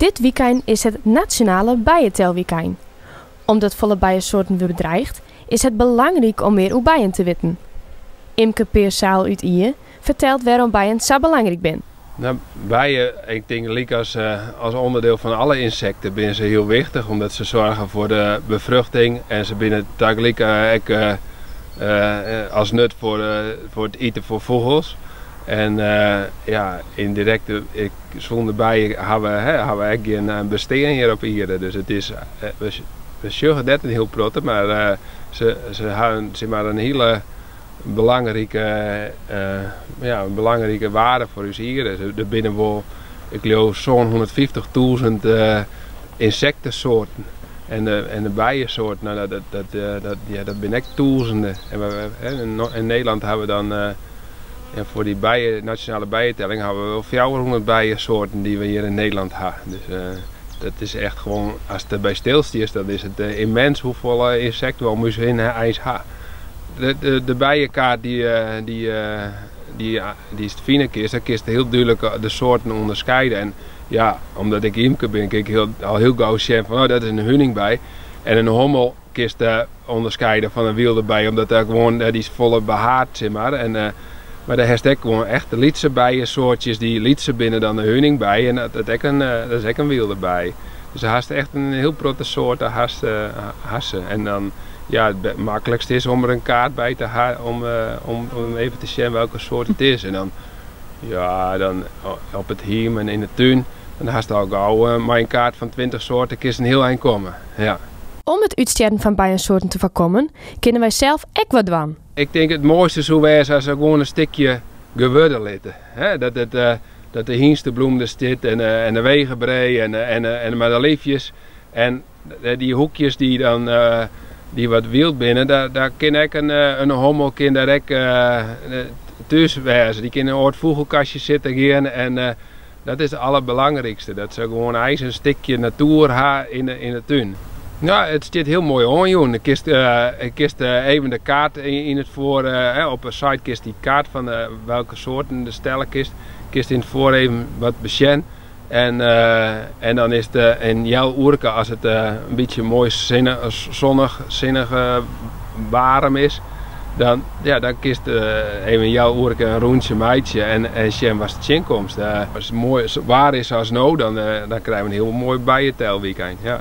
Dit wykein is it nasjonale bijetelwykein. Omdat folle bijesoarten wurde bedreigd, is it belangryk om mear oer bijen te witten. Imke Peersaal út Ie fertelt wêrom bijen sa belangryk binne. Nou, bijen, ik tink lykas as ûnderdiel fan alle ynsekten, binne se hiel wichtich omdat se soargje foar de befruchting en se binne tagelyk ek as nut foar it iten foar fûgels. En ja, yndirekt, sûnder bijen hawwe we ek gjin bestean hjir op ierde. Dus it is, we sjogge net in hiel protte, mar se hawwe sis mar in hiele belangrike, ja, in belangrike waarde foar ús ierde. Der binne wol, ik leau, sânhûndertfyftichtûzen ynsektesoarten. En de bijesoarten, nou, ja, dat binne ek tûzenen. En in Nederlân hawwe we dan ja, foar dy bijen, nasjonale bijetelling hawwe we wol fjouwerhûndert bijesoarten dy't we hjir yn Nederlân hawwe. Dus dat is echt gewoan, ast derby stilstiest, dan is it immens hoefolle ynsekten we om ús hinne eins hawwe. De bijekaart dy'tst fine kinst, dan kinst hiel dúdlik de soarten ûnderskeide. En ja, omdat ik ymker bin, kin ik al hiel gau sjen fan, oh, dat is in huningbij. En in hommel kinst ûnderskeide fan in wylde bij, omdat dat gewoan, dy is folle behaard, sis mar. En, mar dêr hast ek gewoan echt lytse bijesoartsjes dy't lytser binne dan de huningbij. En dat is ek in wylde bij. Dus hast echt in hiel protte soarten hast se. En dan, ja, it maklikste is om der in kaart by te ha om even te sjen welke soart it is. En dan, ja, dan op it hiem en yn de tún, dan hast al gau mei in kaart fan 20 soarten kinst in hiel ein komme. Ja. Om it útstjerren fan bijensoarten te foarkommen, kinne wy sels ek wat dwaan. Ik tink it moaiste soe wêze as se gewoan in stikje gewurde litte. Hè? Dat de hynstebloem der stiet en de wegebree en madeliefjes. En dy hoekjes dy't dan dy't wat wyld binne, dêr kin ek in hommel kin dêr ek thús wêze. Dy kin in oar fûgelkastje sitte gean en dat is it alderbelangrykste. Dat se gewoan eins in stikje natoer ha yn de tún. Ja, it stiet hiel moai oanjûn. Kinst even de kaart yn it foar, op de site kinst dy kaart fan welke soarten der stelle kinst, kinst yn it foar even wat besjen. En dan is it in healoerke as it in bytsje moai sonnich, sinnich waarm is, dan, ja, dan kinst even in healoerke in rûntsje meitsje en sjen watst tsjinkomst. As it moai waar is sa as no, dan krije we in hiel moai bijetelwykein. Ja.